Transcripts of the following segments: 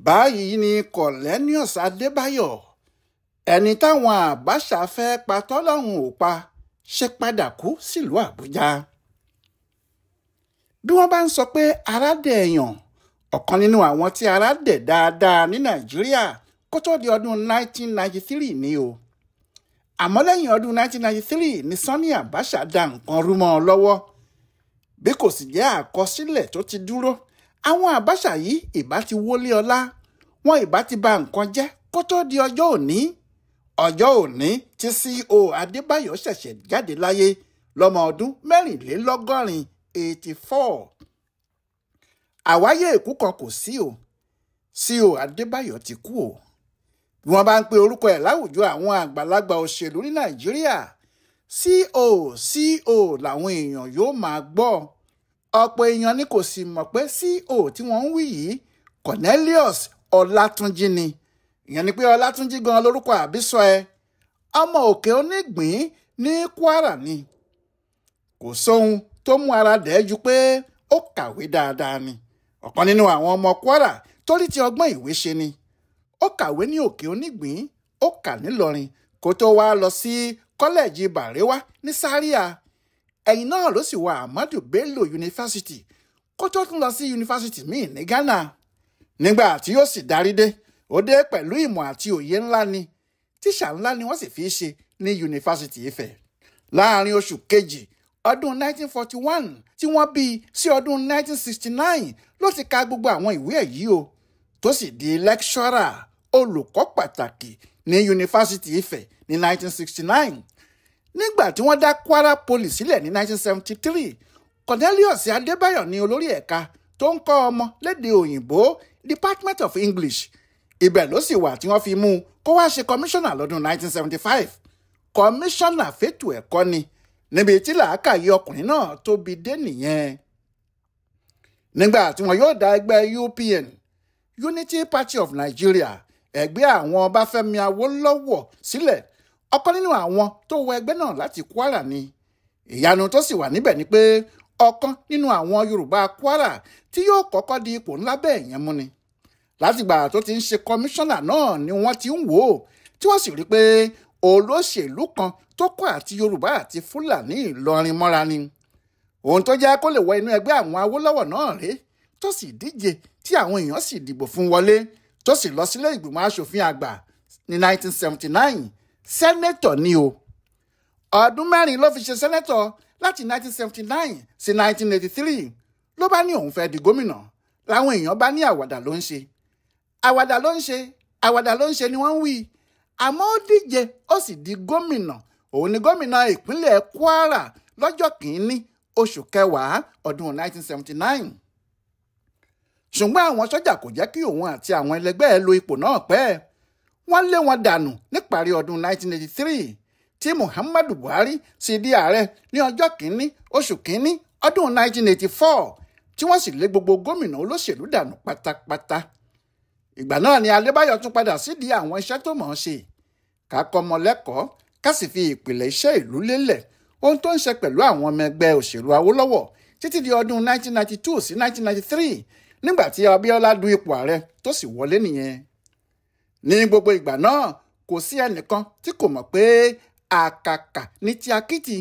Báyìí ni Cornelius Adébáyọ̀, ẹni táwọn Àbáṣà fẹ́ pa tọ́lọ́run ò pa, ṣe padà kú sílùú Àbújá. Bí wọ́n bá ń sọ pé ara dẹ̀ èèyàn, ọ̀kan nínú àwọn tí ara dẹ̀ dáadáa ní Nàìjíríà kó tó di ọdún 1993 ni o. Àmọ́ lẹ́yìn ọdún 1993 ni Sani Abacha da nǹkan rú mọ́ ọ lọ́wọ́. Bí kò sì jẹ́ àkọsílẹ̀ tó ti dúró, àwọn Abacha yìí ìbá ti wọlé ọlá, wọn ìbá ti ba nǹkan jẹ́ kó tó di ọjọ́ òní. Ọjọ́ òní tí C.O. Adébáyọ̀ ṣẹ̀ṣẹ̀ jáde láyé lọ́mọ ọdún 84, 84. Àwáyé ìkú kan kò sí o. C.O. Adébáyọ̀ ti kú o. Bí wọ́n bá ń pe orúkọ ẹ̀ láwùjọ àwọn àgbàlagbà òṣèlú ní Nàìjíríà, C.O. C.O. làwọn èèyàn yóò máa gbọ́. Ọ̀pọ̀ èèyàn ni kò sì mọ̀ pé C.O. tí wọ́n ń wí yìí Cornelius Ọlátúnjí ni. Ìyẹn ni pé Ọlátúnjí gan lórúkọ àbísọ ẹ. Ọmọ Òkè Onígbín ní Kwara ni. Kò sóhun tó mú ara dẹ̀ ju pé ó kàwé dáadáa ni. Ọ̀kan nínú àwọn ọmọ Kwara torí ti ọgbọ́n ìwé ṣe ni. Ó kàwé ní Òkè Onígbín, ó kà nílọrin kó tó wá lọ sí kọ́lẹ́ẹ̀jì Bàréwá ní Zaria. Ẹ̀yìn náà ló sì wọ Ahmadu Bello University kó tó tún lọ sí yunifásitì míì ní Ghana. Nígbà tí yóò sì darí dé, ó dé pẹ̀lú ìmọ̀ àti òye ńlá ni. Tíṣà ńlá ni wọ́n sì fi ṣe ní yunifásitì Ifẹ̀. Láàárín oṣù kejì ọdún 1941 tí wọ́n bí sí ọdún 1969 ló ti ka gbogbo àwọn ìwé ẹ̀ yìí o, tó sì di lẹ́kṣọ́rà, olùkọ́ pàtàkì ní yunifásitì Ifẹ̀ ní 1969. Nígbà tí wọ́n dá Kwara Poly sílẹ̀ ní 1973, Cornelius Adébáyọ̀ ní olórí ẹ̀ka tó ń kọ́ ọmọ lédè òyìnbó, Department of English. Ibẹ̀ ló sì wà tí wọ́n fi mú un kó wá ṣe kọmíṣánná lọ́dún 1975. Kọmíṣánná fétò ẹ̀kọ́ ni, níbi tí làákàyè ọkùnrin náà tóbi dé nìyẹn. Nígbà tí wọn yóò dá ẹgbẹ́ UPN, Unity Party of Nigeria, ẹgbẹ́ àwọn Ọbáfẹ́mi Awólọ́wọ̀ sílẹ̀, ọ̀kan nínú àwọn tó wọ ẹgbẹ́ náà láti Kwara ni. Ìyanu tó sì wà níbẹ̀ ni pé ọ̀kan nínú àwọn Yorùbá Kwara tí yóò kọ́kọ́ di ipò ńlá bẹ́ẹ̀ yẹn mú ni. Látìgbà tó ti ń ṣe kọmíṣánná náà ni wọ́n ti ń wò ó, tí wọ́n sì rí pé olóṣèlú kan tó kọ́ àti Yorùbá àti Fúlàní Ìlọrin mọ́ra ni. Ohun tó jẹ́ kó lè wọ inú ẹgbẹ́ àwọn Awólọ́wọ̀ náà rèé, tó sì díje tí àwọn èèyàn sì dìbò fún wọlé, tó sì lọ sílé ìgbìmọ̀ aṣòfin àgbà ní 1979. Sẹ́nẹ́tọ̀ ni o. Ọdún mẹ́rin ló fi ṣe sẹ́nẹ́tọ̀ láti 1979 sí 1983. Ló bá ní òun fẹ́ di gómìnà, làwọn èèyàn bá ní àwàdà ló ń ṣe. Àwàdà ló ń ṣe, àwàdà ló ń ṣe ni wọ́n ń wí. Àmọ́ ó díje, ó sì di gómìnà. Òun ni gómìnà ìpínlẹ̀ Kwara lọ́jọ́ kìíní oṣù kẹwàá ọdún 1979. Ṣùgbọ́n àwọn sọ́jà kò jẹ́ kí òun àti àwọn ẹlẹgbẹ́ ẹ̀ lo ipò náà pẹ́. Wọ́n lé wọn dànù níparí ọdún 1983 tí Muhammadu Buhari sì di ààrẹ ní ọjọ́ kìíní oṣù kìíní ọdún 1984, tí wọ́n sì lé gbogbo gómìnà olóṣèlú dànù pátápátá. Ìgbà náà ni Adébáyọ̀ tún padà sídìí àwọn iṣẹ́ tó mọ̀ ọ́n ṣe. Ká kọ́mọ lẹ́kọ̀ọ́, ká sì fi ìpìlẹ̀ iṣẹ́ ìlú lélẹ̀, ohun tó ń ṣe pẹ̀lú àwọn ọmọ ẹgbẹ́ òṣèlú Awólọ́wọ̀ títí di ọdún 1992 sí 1993 nígbà tí Abíọ́lá du ipò ààrẹ tó sì wọlé nìyẹn. Ní gbogbo ìgbà náà kò sí ẹnìkan tí kò mọ̀ pé àkàkà ní ti Akítì,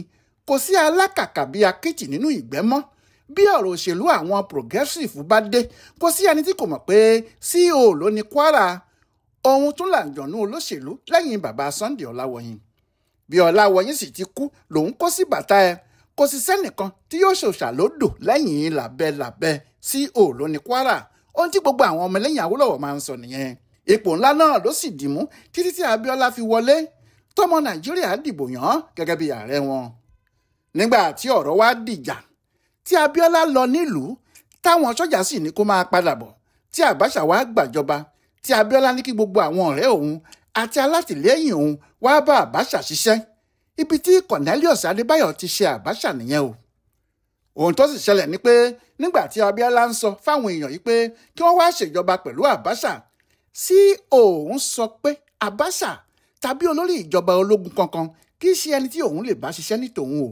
kò sí alákàkà bí Akítì nínú ìgbẹ́ mọ́. Bí ọ̀rọ̀ òṣèlú àwọn progressive bá dé, kò sí ẹni tí kò mọ̀ pé C.O. ló ní Kwara. Ohun tún làǹjọ̀nú olóṣèlú lẹ́yìn bàbá Sunday Ọláwọyìn. Bí Ọláwọyìn sì ti kú lòun kó sí bàtà ẹ, kò sì sẹ́nìkan tí yóò ṣòṣà lódò lẹ́yìn làbẹ́làbẹ́. C.O. ló ní Kwara. Ohun tí gbogbo àwọn ọmọlẹ́yìn Awólọ́wọ̀ máa ń sọ nìyẹn. Ipò ńlá náà ló sì dìmú títí tí Abíọ́lá fi wọlé, tọmọ Nàìjíríà dìbò yàn án gẹ́gẹ́ bí ààrẹ wọn. Nígbà tí ọ̀rọ̀ wá dìjà, tí Abíọ́lá lọ nílùú, táwọn sọ́jà sì ní kó máa padà bọ̀, tí Abacha wá gbàjọba, tí Abíọ́lá ní kí gbogbo àwọn ọ̀rẹ́ òun àti alátìlẹ́yìn òun wá bá Abacha ṣiṣẹ́. Ibi tí Cornelius Adébáyọ̀ ti ṣe Abacha nìyẹn o. Ohun tó sì ṣẹlẹ̀ ni pé nígbà tí Abíọ́lá ń sọ fáwọn èèyàn yìí pé kí wọ́n wá ṣèjọba pẹ̀lú Abacha, sí òun sọ pé Abacha tàbí olórí ìjọba ológun kankan kì í ṣe ẹni tí òun lè bá ṣiṣẹ́ ní tòun o,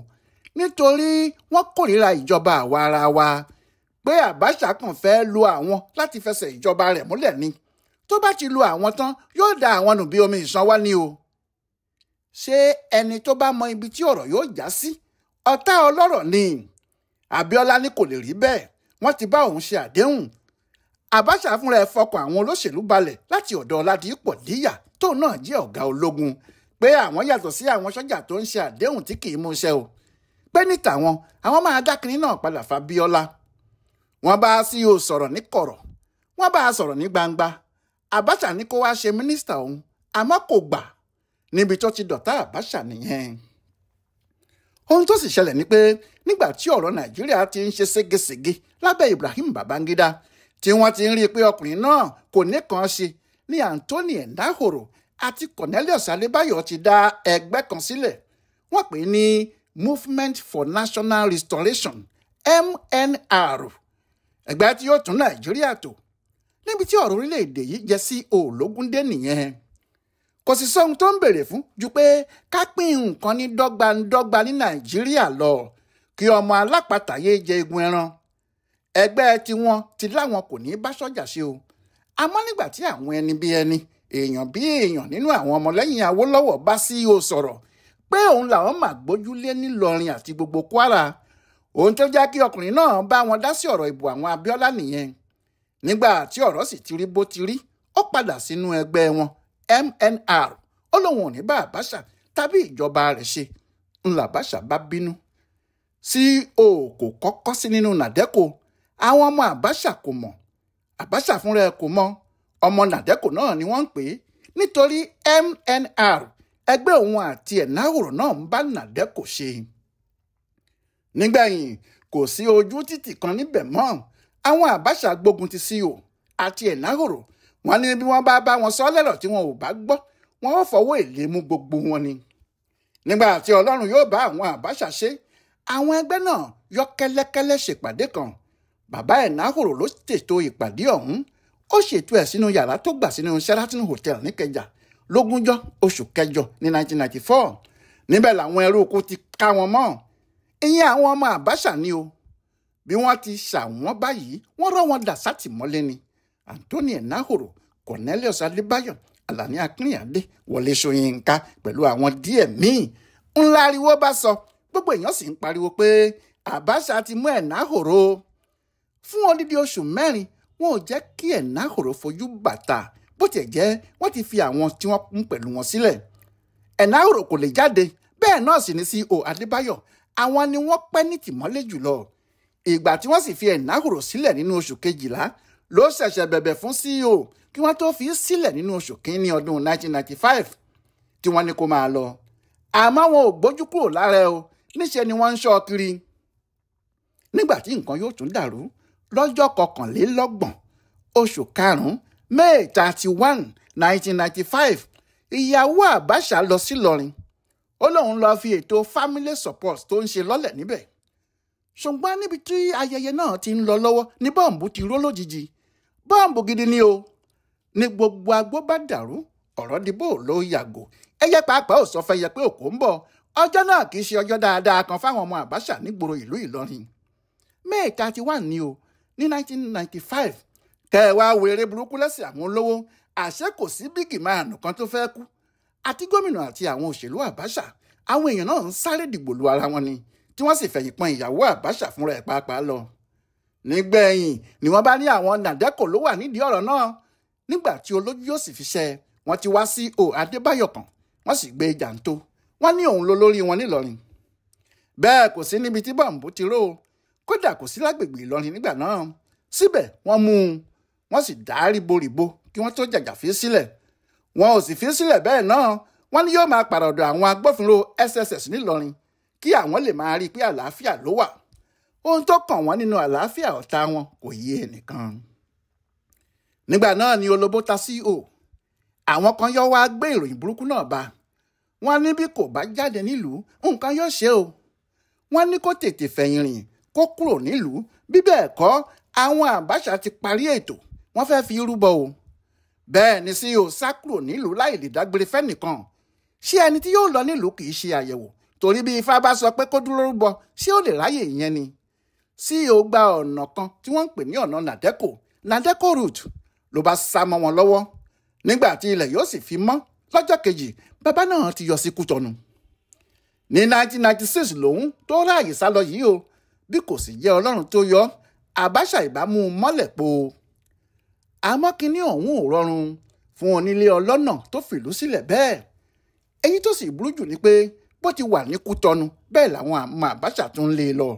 nítorí wọ́n kórìíra ìjọba àwa ara wa, pé Abacha kàn fẹ́ lo àwọn láti fẹsẹ̀ ìjọba rẹ̀ múlẹ̀ ni. Tó bá ti lu àwọn tán yóò da àwọn nù bí omi ìsanwó ni o. Ṣé ẹni tó bá mọ ibi tí ọ̀rọ̀ yóò já sí ọ̀tá ọlọ́rọ̀ ni? Abíọ́lá ní kò lè rí bẹ́ẹ̀, wọ́n ti bá òun ṣe àdéhùn. Abacha fúnra ẹ̀ fọkàn àwọn olóṣèlú balẹ̀ láti ọ̀dọ̀ Ọládìpọ̀ Díyà tóun náà jẹ́ ọ̀gá ológun pé àwọn yàtọ̀ sí àwọn sọ́jà tó ń ṣe àdéhùn tí kì í mú iṣẹ́ o, pé ní tàwọn àwọn máa dákìrín náà padà f'Abíọ́lá. Wọ́n bá CEO sọ̀rọ̀ ní kọ̀rọ̀, wọ́n bá a sọ̀rọ̀ ní gbangba. Abacha ní kó wá ṣe mínísítà òun, àmọ́ kò gbà. Níbi tó ti dọ̀tá Abacha nìyẹn. Ohun tó sì ṣẹlẹ̀ ni pé nígbà tí ọ̀rọ̀ Nàìjíríà ti ń ṣe ségesège lábẹ́ Ibrahim Babangida, tí wọ́n ti ń rí i pé ọkùnrin náà kò ní kàn ṣe, ní Anthony Enahoro àti Cornelius Adébáyọ̀ ti dá ẹgbẹ́ kan sílẹ̀. Wọ́n pè é ní Movement for National Restoration, MNR, ẹgbẹ́ tí yóò tún Nàìjíríà tò. Níbi tí ọ̀rọ̀ orílẹ̀-èdè yìí jẹ́ sí Ológúndé nìyẹn. Kò sì sóhun tó ń béèrè fún ju pé ká pín nǹkan ní dọ́gbandọ́gba ní Nàìjíríà lọ, kí ọmọ alápatà yéé jẹ egun ẹran. Ẹgbẹ́ tiwọn ti láwọn kò ní bá sọ́jà ṣe o. Àmọ́ nígbà tí àwọn ẹni bí ẹni, èèyàn bí èèyàn nínú àwọn ọmọlẹ́yìn Awólọ́wọ̀ bá CEO sọ̀rọ̀ pé òun làwọn máa gbójúlé nílọrin àti gbogbo Kwara, ohun tó jẹ́ kí ọkùnrin náà bá wọn dá sí ọ̀rọ̀ ìbò àwọn Abíọ́lá nìyẹn. Nígbà tí ọ̀rọ̀ sì ti rí bó ti rí, ó padà sínú ẹgbẹ́ wọn MNR. Ó lóun ò ní bá Abacha tàbí ìjọba rẹ̀ ṣe. Ńlá Abacha bá bínú. CEO kò kọ́kọ́ sí nínú Nàdẹ́kò. Àwọn ọmọ Abacha kò mọ̀, Abacha fúnra ẹ̀ kò mọ̀. Ọmọ Nàdẹ́kò náà ni wọ́n ń pè é, nítorí MNR ẹgbẹ́ òun àti Enahoro náà ń bá Nàdẹ́kò ṣe. Nígbẹ̀yìn kò sí ojú títì kan níbẹ̀ mọ́. Àwọn Abacha gbógun ti CEO àti Enahoro. Wọ́n ní bí wọ́n bá bá wọn sọ lẹ́rọ̀ tí wọn ò bá gbọ́, wọn ó fọwọ́ èlé mú gbogbo wọn ni. Nígbà tí Ọlọ́run yóò bá àwọn Abacha ṣe, àwọn ẹgbẹ́ náà yọ kẹ́lẹ́kẹ́lẹ́ ṣèpàdé kan. Bàbá Enahoro ló ṣètò ìpàdé ọ̀hún. Ó ṣètò ẹ̀ sínú yàrá tó gbà sínú Sheraton Hotel níkẹjà lógúnjọ́ oṣù kẹjọ ní 1994. Níbẹ̀ làwọn ẹrú oko ti ká wọn mọ́. Ìyẹn àwọn ọmọ Abacha ni o. Bí wọ́n ti ṣà wọ́n báyìí, wọ́n rọ́ wọn dà sátìmọ́lé ni. Anthony Enahoro, Cornelius Adébáyọ̀, Alani Akínyàdé, Wọlé Ṣóyínká pẹ̀lú àwọn díẹ̀ míì. Ńlá ariwo bá sọ, gbogbo èèyàn sì ń pariwo pé Abacha ti mú Enahoro. Fún odidi oṣù mẹ́rin, wọn ò jẹ́ kí Enahoro fojú bàtà, bó tiẹ̀ jẹ́ wọ́n ti fi àwọn tí wọ́n kún pẹ̀lú wọn sílẹ̀. Enahoro kò lè jáde, bẹ́ẹ̀ náà sì ni CEO Adébáyọ̀. Àwọn ni wọ́n pẹ́ ní tìmọ́lé jùlọ. Ìgbà tí wọ́n sì fi Enahoro sílẹ̀ nínú oṣù kejìlá ló ṣẹ̀ṣẹ̀ bẹ̀bẹ̀ fún CEO kí wọ́n tó fi sílẹ̀ nínú oṣù kínní ọdún 1995 tí wọ́n ní kó máa lọ. Àmọ́ wọn ò gbójú kúrò lára ẹ o, níṣẹ́ ni wọ́n ń ṣọ́ kiri. Nígbà tí nǹkan yóò tún dàrú lọ́jọ́ 21 oṣù karùn-ún May 31, 1995, ìyàwó Abacha lọ sí Ìlọrin. Ó lóun lọ fi ètò family support tó ń ṣe lọ́lẹ̀ níbẹ̀. Ṣùgbọ́n níbi tí ayẹyẹ náà ti ń lọ lọ́wọ́ ní bọ́ǹbù ti ró lójijì. Bọ́ǹbù gidi ni o. Ní gbogbo agbó bá dàrú, ọ̀rọ̀ dìbò ló yàgò. Ẹyẹ pàápàá ò sọ fẹ́yẹ pé òkú ń bọ̀. Ọjọ́ náà kì í ṣe ọjọ́ dáadáa kan fáwọn ọmọ Abacha nígboro ìlú Ìlọrin. May 31 ni o ní 1995. Kẹwàá wèrè burúkú lẹ́sẹ̀ àwọn olówó, àṣé kò sí bígì máàlù kan tó fẹ́ kú. Àti gómìnà àti àwọn òṣèlú Abacha, àwọn èèyàn náà ń sáré dìgbò lu ara wọn ni, tí wọ́n sì fẹ̀yìn pọn ìyàwó Abacha fúnra ẹ̀ pàápàá lọ. Nígbẹ̀yìn ni wọ́n bá ní àwọn Nàdẹ́kò ló wà nídìí ọ̀rọ̀ náà. Nígbà tí olójú yóò sì fi ṣẹ́, wọ́n ti wá sí O Adébáyọ̀ kan, wọ́n sì gbé jàǹtó. Wọ́n ní òun ló lórí wọn nílọrin. Bẹ́ẹ̀ kò sí níbi tí bọ̀m̀bù ti ró o, kódà kò sí lágbègbè Ìlọrin nígbà náà. Síbẹ̀ wọ́n mú un, wọ́n sì dá ríboríbo kí wọ́n tó jàjà fi sílẹ̀. Wọn ò sì fi sílẹ̀ bẹ́ẹ̀ náà, wọ́n ní yóò máa pàrọ̀dọ̀ àwọn agbófinró SSS nílọrin kí àwọn lè máa rí i pé àlàáfíà ló wà. Ohun tó kàn wọ́n nínú àlàáfíà ọ̀tá wọn kò yé ẹnìkan. Nígbà náà ni olóbó ta sí o. Àwọn kan yọ wá gbé ìròyìn burúkú náà bá. Wọ́n ní bí kò bá jáde nílùú, nǹkan yóò ṣe o. Wọ́n ní kó tètè fẹ̀yìn rìn kó kúrò nílùú, bí bẹ́ẹ̀ kọ́ àwọn Abacha ti parí ètò, wọ́n fẹ́ fi rúbọ o. Bẹ́ẹ̀ ni CEO sá kúrò nílùú láì lè dágbére fẹ́nìkan. Ṣé ẹni tí yóò lọ nílùú kì í ṣe àyẹ̀wò? Torí bí Ifá bá sọ pé kó dúró rúbọ, ṣé ó lè ráyè ìyẹn ni? CEO gba ọ̀nà kan tí wọ́n ń pè ní ọ̀nà Nàdẹ́kò, Nàdẹ́kò route, ló bá sá mọ́ wọn lọ́wọ́. Nígbà tí ilẹ̀ yóò sì fi mọ́ lọ́jọ́ kejì, bàbá náà ti yọ sí Kútọ̀nù. Ní 1996 lòun tó ráàyè sá lọ yìí o, bí kò sì jẹ́ Ọlọ́run tó yọ Abacha ìbámu mọ́lẹ̀ po. Àmọ́ kínní ọ̀hún ò rọrùn fún onílé ọlọ́nà tó fìlú sílẹ̀ bẹ́ẹ̀. Èyí tó sì burú jù ni pé bó ti wà ní Kútọ̀nù bẹ́ẹ̀ làwọn àmọ́ Abacha tún ń lé e lọ.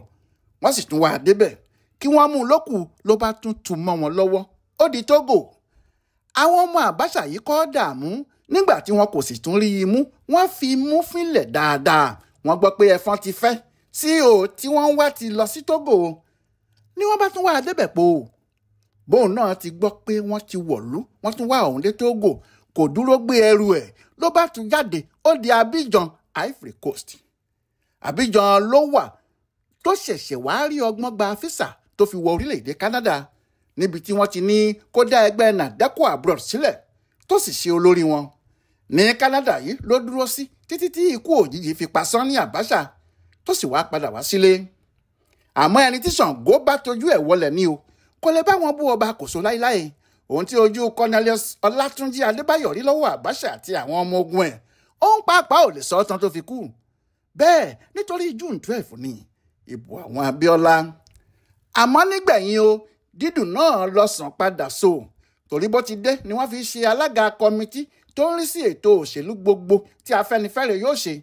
Wọ́n sì tún wá débẹ̀ kí wọ́n mú un lókù ló bá tún tu mọ́ wọn lọ́wọ́, ó di Tógò. Àwọn ọmọ Abacha yìí kọ́ dààmú nígbà tí wọn kò sì tún rí i mú, wọ́n fi mú fínlẹ̀ dáadáa. Wọ́n gbọ́ pé ẹ̀fọn ti fẹ́ sí o tí wọ́n ń wá ti lọ sí Tógò ni wọ́n bá tún wá débẹ̀ po. Bóun náà ti gbọ́ pé wọ́n ti wọ̀lú, wọ́n tún wá òun dé Tógò, kò dúró gbé ẹrù ẹ̀ ló bá tún jáde, ó di Abidjan, Ivory Coast. Abidjan ló wà tó ṣẹ̀ṣẹ̀ wá rí ọgbọ́n gba físà tó fi wọ orílẹ̀-èdè Canada, níbi tí wọ́n ti ní kó dá ẹgbẹ́ NADECO abroad sílẹ̀ tó sì ṣe olórí wọn. Ní Canada yìí ló dúró sí títí tí ikú òjijì fi pa Sani Abacha tó sì wá padà wá sílé. Àmọ́ ẹni tí Ṣàngó bá tojú ẹ̀ wọlẹ̀ ni o, kò lè bá wọn bú ọba Kòso láéláé. Ohun tí ojú Cornelius Ọlátúnjí Adébáyọ̀ rí lọ́wọ́ Abacha àti àwọn ọmọ ogun ẹ̀, òun pàápàá ò lè sọ ọ́ tán tó fi kú. Bẹ́ẹ̀ nítorí June 12 ni ìbò àwọn Abíọ́lá. Àmọ́ nígbẹ̀yìn o, dídùn náà lọ́sàn padà so, torí bó ti dé ni wọ́n fi ṣe alága kọmití tó ń rí sí ètò òṣèlú gbogbo tí Afẹ́nifẹ́re yóò ṣe.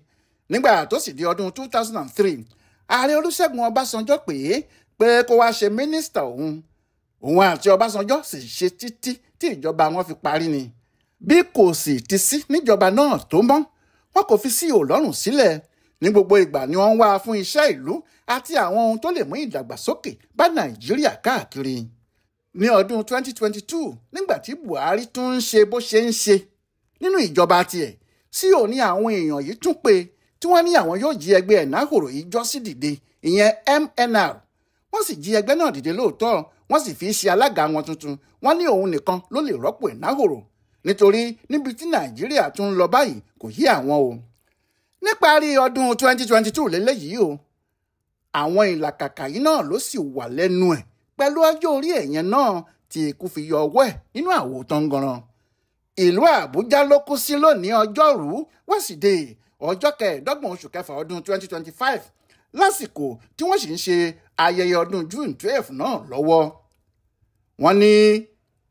Nígbà tó sì di ọdún 2003, ààrẹ Olúṣẹ́gun Ọbásanjọ́ pè é pé kó wá ṣe mínísítà òun. Òun àti Ọbásanjọ́ sì ṣe títí tí ìjọba wọn fi parí ni. Bí kò sì ti sí níjọba náà tó mọ́, wọn kò fi sí òlọ́rùn sílẹ̀. Ní gbogbo ìgbà ni wọ́n ń wá fún iṣẹ́ ìlú àti àwọn ohun tó lè mú ìdàgbàsókè bá Nàìjíríà káàkiri. Ní ọdún 2022, nígbà tí Buhari tún ń ṣe bó ṣe ń ṣe nínú ìjọba tiẹ̀, sí òní àwọn èèyàn yìí tún pé tí wọ́n ní àwọn yóò jí ẹgbẹ́ Ẹ̀náhòrò yìí jọ sí dìde, ìyẹn MNR. Wọ́n sì jí ẹgbẹ́ náà dìde lóòótọ́, wọ́n sì fi ṣe alága wọn tuntun. Wọ́n ní òun nìkan ló lè rọ́pò Ẹ̀náhòrò, nítorí níbi tí Nàìjíríà tún ń lọ báyìí kò yé àwọn o. Níparí ọdún 2022 lélẹ́yìí o, àwọn ìlàkàkà yìí náà ló sì wà lẹ́nu ẹ̀ pẹ̀lú ọjọ́ orí ẹ̀yẹn náà tí ikú fi yọ ọwọ́ ẹ̀ nínú àwo tanganran. Ìlú Àbújá ló kú sí lónìí ọjọ́rú wẹ́sídẹ̀ẹ́ ọjọ́ kẹẹ̀ẹ́dọ́gbọ̀n oṣù kẹfà ọdún 2025, lásìkò tí wọ́n sì ń ṣe ayẹyẹ ọdún June 12 náà lọ́wọ́. Wọ́n ní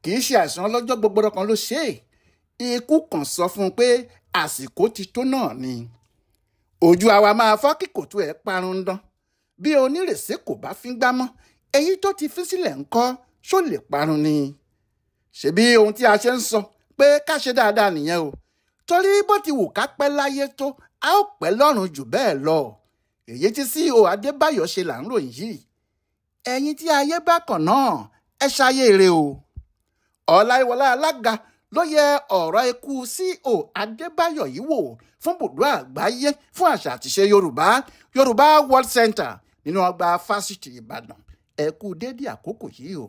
kì í ṣe àìsàn ọlọ́jọ́ gbogbo kan ló ṣe é, ikú kan sọ fún un pé àsìkò ti tó náà ni. Ojú àwa máa fọ́ kí kòtò ẹ̀ parun dán. Bí onírèsé kò bá fi ń gbá mọ́, èyí tó ti fi sílẹ̀ ń kọ́ ṣó lè parun ni. Ṣebí ohun tí a ṣe ń sọ pé ká ṣe dáadáa nìyẹn o, torí bó ti wù ká pẹ́ láyé tó, a ó pẹ́ lọ́run jù bẹ́ẹ̀ lọ. Èyí tí CEO Adébáyọ̀ ṣe là ń ròyìn yìí. Ẹ̀yin tí ayé bá kàn náà, ẹ ṣayé ire o. Ọláìwọlá Alága ló yẹ ọ̀rọ̀ ikú CEO Adébáyọ̀ yìí wò fún bùdó àgbáyé fún àṣà àtìṣe Yorùbá, Yorùbá World Center nínú ọgbà fásitì Ìbàdàn. Ẹ kú dédé àkókò yìí o.